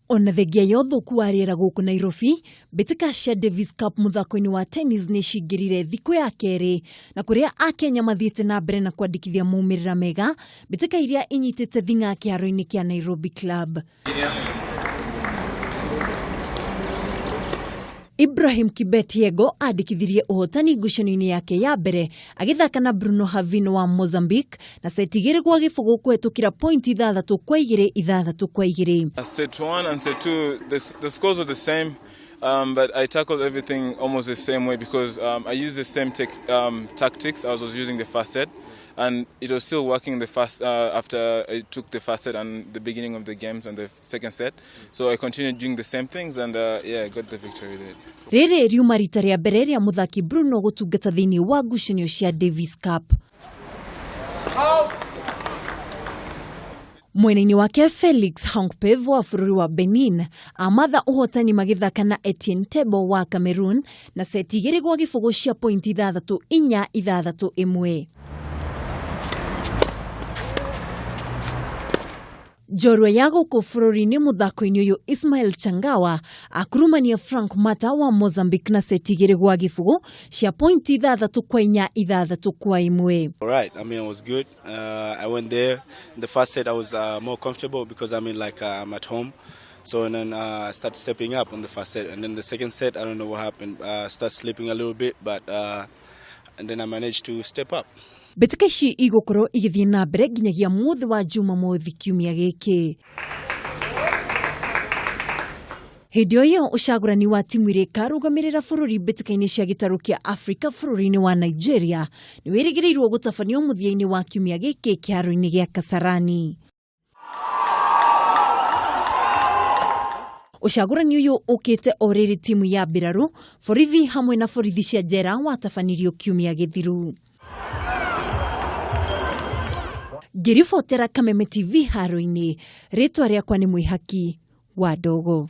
Ona thengia ya ũthũku wa rĩera gũkũ Nairobi, mbĩtĩka cia Davis Cup mũthako-inĩ wa tennis nĩ cingĩrire thikũ ya kerĩ na kũrĩa Akenya mathiĩte na mbere na kwandĩkithia maumĩrĩra mega mbĩtĩka iria inyitĩte thing'a kĩharo-inĩ kĩa Nairobi Club. Ibrahim Kibet Yego andĩkithirie ũhotani ngucanio-inĩ yake ya mbere agĩthaka na Bruno Havino wa Mozambique na seti 2-0 kũhetũkĩra pointi 6-2 6-2. Set 1 and set 2, the scores were the same, but I tackled everything almost the same way because I used the same tactics as I was using the first set, and it was still working the first, after I took the first set and the beginning of the games and the second set. So I continued doing the same things and got the victory there. Rĩrĩ riuma rita rĩa mbere rĩa mũthaki Bruno gũtungata thĩinĩ wa ngucanio cia Davis Cup. Mwena-inĩ wake Felix Hounkpev wa bũrũri wa Benin amatha ũhotani magĩthaka na Etienne Tebo wa Cameroon na seti 2-0 cia pointi 6-4 6-1. Njorua ya gũkũ bũrũri-inĩ mũthako-inĩ ũyũ Ismail Changawa akurumania Frank Mata wa Mozambique na seti 2-0 cia pointi 6-4 6-1. All right, it was good. I went there. In the first set I was more comfortable because I'm at home. So and then I started stepping up on the first set, and then the second set I don't know what happened. Start slipping a little bit, but and then I managed to step up. Mbĩtĩka ici igũkorwo igĩthiĩ na mbere nginyagia mũthĩ wa Jumamothi kiumia gĩkĩ. Hĩndĩ o ĩyo ũcagũrani wa timu iria ikarũgamĩrĩra bũrũri mbĩtĩka-inĩ cia gĩtarũ kĩa Afrika bũrũri-inĩ wa Nigeria nĩ wĩrĩgĩrĩirwo gũtabanio mũthia-inĩ wa kiumia gĩkĩ kĩharo-inĩ gĩa Kasarani. Ũcagũrani ũyũ ũkĩte o rĩrĩ timu ya mbirarũ, borithi hamwe na borithi cia njera watabanirio kiumia gĩthiru. Ngĩribotera Kameme TV haro-inĩ, rĩtwa rĩakwa nĩ Mwĩhaki wa Ndogo.